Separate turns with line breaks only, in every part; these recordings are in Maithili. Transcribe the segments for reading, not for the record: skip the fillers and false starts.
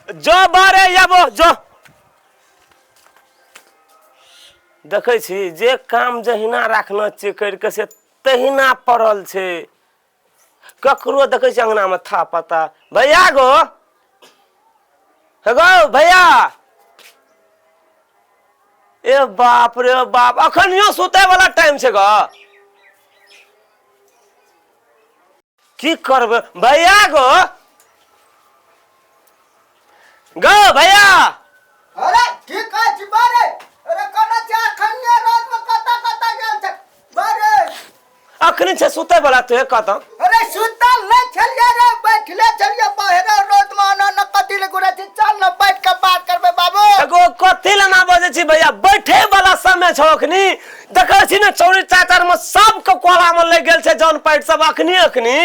जो बारे आबो जो। देखै छी जे काम जहिना राखने छियै करि कऽ से तहिना पड़ल छै। ककरो देखै छी अंगनामे था पता। भैया गो, हे गो भैया, ए बाप रे बाप, अखनियो सुतै वाला टाइम छै गो। की करबै भैया गो, गो भैया?
अरे की कहै छी बारे? अरे कोना छै अखनिये रात में कतऽ कतऽ गेल छै बारे?
अखनी छै सुतै वाला तो कतऽ?
अरे सुतल नहि छलियै रे, बैठले छलियै बाहर रोड में। आना न कथी ले घुरै छी, चल न बैठ के बात करबै बाबू।
एगो कथी लए ना बजै छी भैया? बैठे वाला समय छौ अखनी। देखै छी ने चौरी चाचर में सबके कोला में लागि गेल छै जन पाइट सब। अखनी अखनी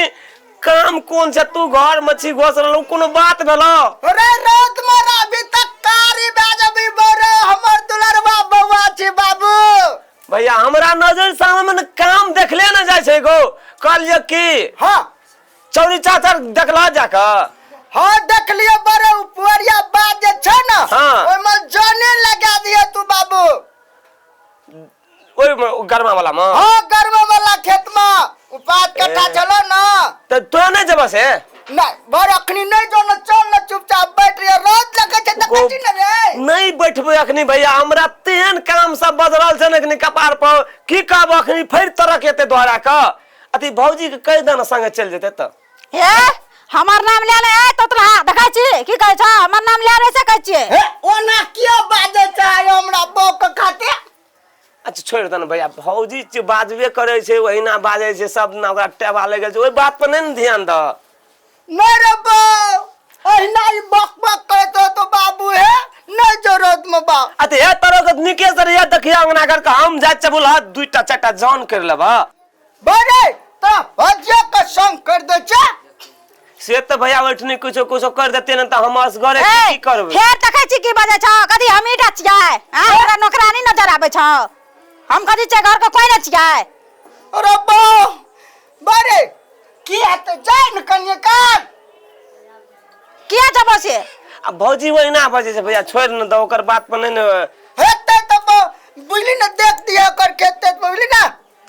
काम कोन छै? तू घर में छी घोस रहलौ, कोनो बात भेलौ?
अरे रौद में अभी तक कारी भए जेबी बरे, हमर दुलरवा बौआ छी बाबू।
भैया हमरा नजर सामने ने काम देखले ने जाइ छै गो। कहलियै की?
हाँ।
चौरी चाचर देखला जाकऽ?
हाँ देखलिए बड़े, उ पुअरिया बात जे छै ने,
हाँ।
ओहिमे जने लगा दिए तू बाबू।
ओहिमे गरमा वाला में?
हाँ, गरमा वाला खेत में उ 5 कट्ठा छलो ना।
तऽ तोरा नहि जेबऽ से?
नहीं बड़, अखनी नहीं जो न, चल न चुपचाप बैठ रहिए, रोज लगे छै तऽ कथी न रे।
नहीं बैठबै अखनी भैया, हमरा तेहन काम सब बदलल छै ने अखनी कपार पर, की कहब। अखनी फेर तरक एते दोहरा कऽ अथी भौजी के कहि दे ने, संगे चलि जेतै तऽ।
हे, हमर नाम ले ले। ए तोतला, देखै छी की कहै छ? हमर नाम ले रे से कहै छियै।
हे, ओना किया बाजै छै हमरा बौ के खातिर?
अच्छा छोड़ि दे ने भैया, भौजी जे बाजबे करै छै ओहिना बाजै छै सब ने, ओकरा टेबा लागि गेल छै, ओहि बात पर नहि ने ध्यान दह।
नहीं रे बौ, अहिना ई बक बक करैत रहतो बाबू। हे नहीं जरूरत में बा।
आ तऽ हे तरह के निके से रहिया, देखिया अंगना घर के हम जाइ छियै बोला, दूटा चारिटा जान करि लेबह।
बरे तो भजिया के संग कर दे छे।
से तऽ भैया ओहिठनी कुछो कुछो कर देते ने तऽ हम असगरे
ए,
की करबै?
फेर देखै छी की बजै छौ? कथी हमही टा छियै? आँ, हमरा नौकरानी नजर आबै छौ? हम कथी छियै? घर के कोई नहि छियै?
अरे बा बरे, की हेतै जाय ने कनिए काल।
किया जबो से?
आ भौजी ओहिना बजै छै भैया, छोड़ि ने दऽ ओकर बात पर नहि ने।
हेतै तऽ बुझली ने, देख दिया ओकर खेत तेत, बुझली ने।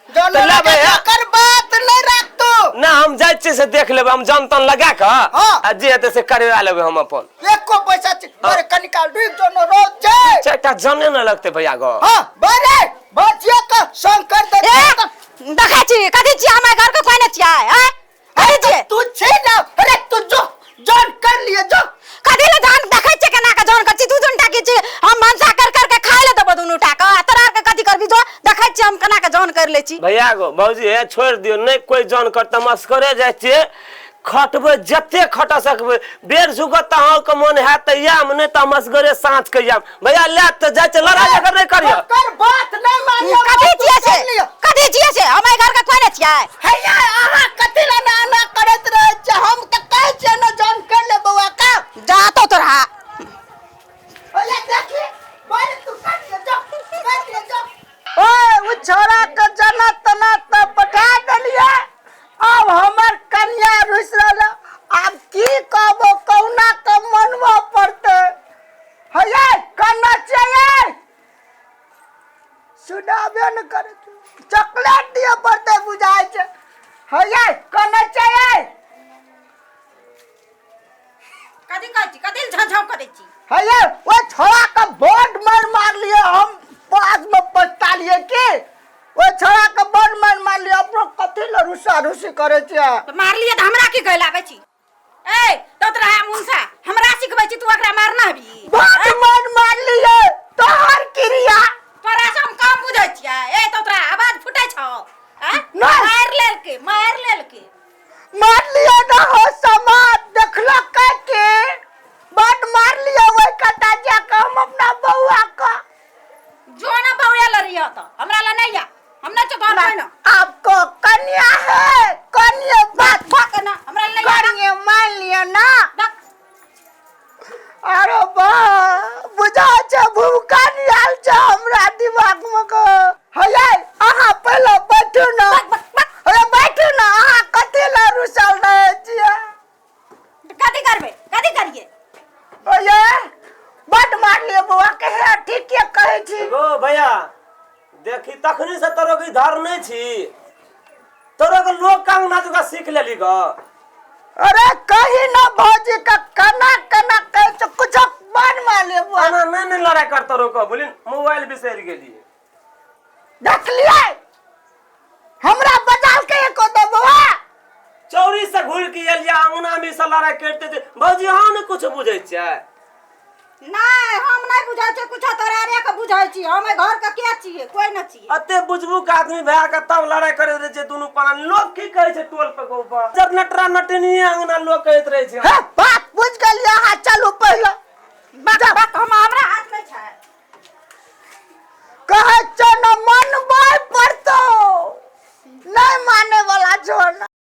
तऽ लेबै हे।
एकर बात नहि राखतो
ना, हम जाइ छियै से देख लेबै, हम जन तन लगा कऽ
हाँ।
आ जे हेतै से करवा लेबै हम अपन।
एको पैसा बड़े कनी काल रुकि जो ने, रोज छै।
चारिटा जने ने लगतै भैया गो।
हाँ बड़े बचिया के संग कर दे।
ए, देखै छी कथी छियै? हमरा घर के कोई नहि छियै? आँय, कथी छियै?
तू छै ना। अरे तू जो जॉन कर लिए जो।
कथी ले जान? देखै छियै केना के जान कर छी तू। दुनू टा की छी? हम भनसा कर कर के खाय ले देबो दुनू टा के, आ तोरा आर के कथी करबी? जो देखै छियै हम केना के जान कर लै छी।
भैया गो, भौजी हे, छोड़ि दियौ, नहि कोइ जन करतै, हम असगरे जाइ छियै। खटबै जते खट सकबै, बेर झुकत तऽ अहाँके मन हैत तऽ आयब, नहि तऽ हम असगरे साँझ के आयब। भैया ले तऽ जाइ छियै, लड़ाइ झगड़ नहि करियौ।
ओकर बात नहि मानियौ।
कथी
तू
छियै से?
कर लिअ।
कथी छियै से? हम घर के कोई नहि छियै?
हैया अहाँ कथी लए ने एना करैत रहै छियै? हम तऽ कहै छियै ने जॉन कर ले बौआ का।
जा तो तोरा।
हैया देखी बड़, तू कर लिअ जो, कर लिअ जो। ओए उ छोरा के जना तना त पठा देलियै, आब हमर कन्या रुसि रहल। आब की कहबो, कहुना के मनबऽ पड़तै। हैया कन्ना छियै? सुनाबे न करे, चॉकलेट दिअ पड़तै बुझाइ छै। हैया कन्ना छियै?
कथी कहै छी? कथी झंझाव करै छी?
हैया ओ छोड़ा के बड मार मारलियै, हम पास में पछतालियै की ओ छोड़ा के बड मार मारलियै। अपनो कथी लए रुसा रुसी करै छियै?
तऽ मारलियै तऽ हमरा की कहै लाबै छी? ए तोतरा मुनसा, हमरा सिखबै छी? तू ओकरा मारना हबी?
बड मार मारलियै तोहर क्रिया।
तोरा से हम कम बुझै छियै? ए तोतरा, आवाज फुटै छौ? आँ?
नहि।
मारि लेलकै, मारि लेलकै।
मारलियै ना हो समाज देखलक के बड मारलियै ओहि कटा जाके हम अपना बौआ के।
जो ना बौआ लड़िया तो हमरा ला नहीं आ, हम ना चुप कोई ना।
आपको कन्या है, कन्या बात
फक ना, हमरा ला नहीं आ।
कन्या मान लिया ना।
बक।
अरे बा बुझा छै भूखा नियाल छै हमरा दिमाग में को। हैया अहाँ पहिले बैठू ना।
बक बक बक।
अरे बैठू ना, अहाँ कथी लए रुसल रहै छियै?
कथी करबै? कथी करिए?
हैया रहै छी।
गो भैया, देखी तखनी से तोरो के धर नहीं छी, तोरो के लोग का अंगना जुगा सीख लेली ग।
अरे कही ना भौजी का कना कना कह तो कुछ मन माले बुआ।
आना नहीं नहीं लड़ाई कर तोरो को बोली मोबाइल बिसरि गेली।
देख लियै हमरा बजाल के एको दबुआ।
चौरी से घुर के एलिया अंगना में से लड़ाई करते थे। भौजी अहाँ ने कुछ बुझै छियै?
नहीं, हम नहीं बुझै छियै कुछो, तोरा आरे के बुझै छी। हम एहि घर के के छियै? कोई न छियै।
अते बुझबुक आदमी भए के तब लड़ाई करैत रहै छै दुनू प्राणी। लोग की कहै छै टोल पे गौपा जब नटरा नटनिये अंगना लोग कहैत रहै छै।
हे बात बुझ गेलियै अहाँ, चलू पहिले।
बक बक, हम हमरा हाथ नहीं छै।
कहै छौ न मनबै पड़तौ, नहीं माने वाला छौ न।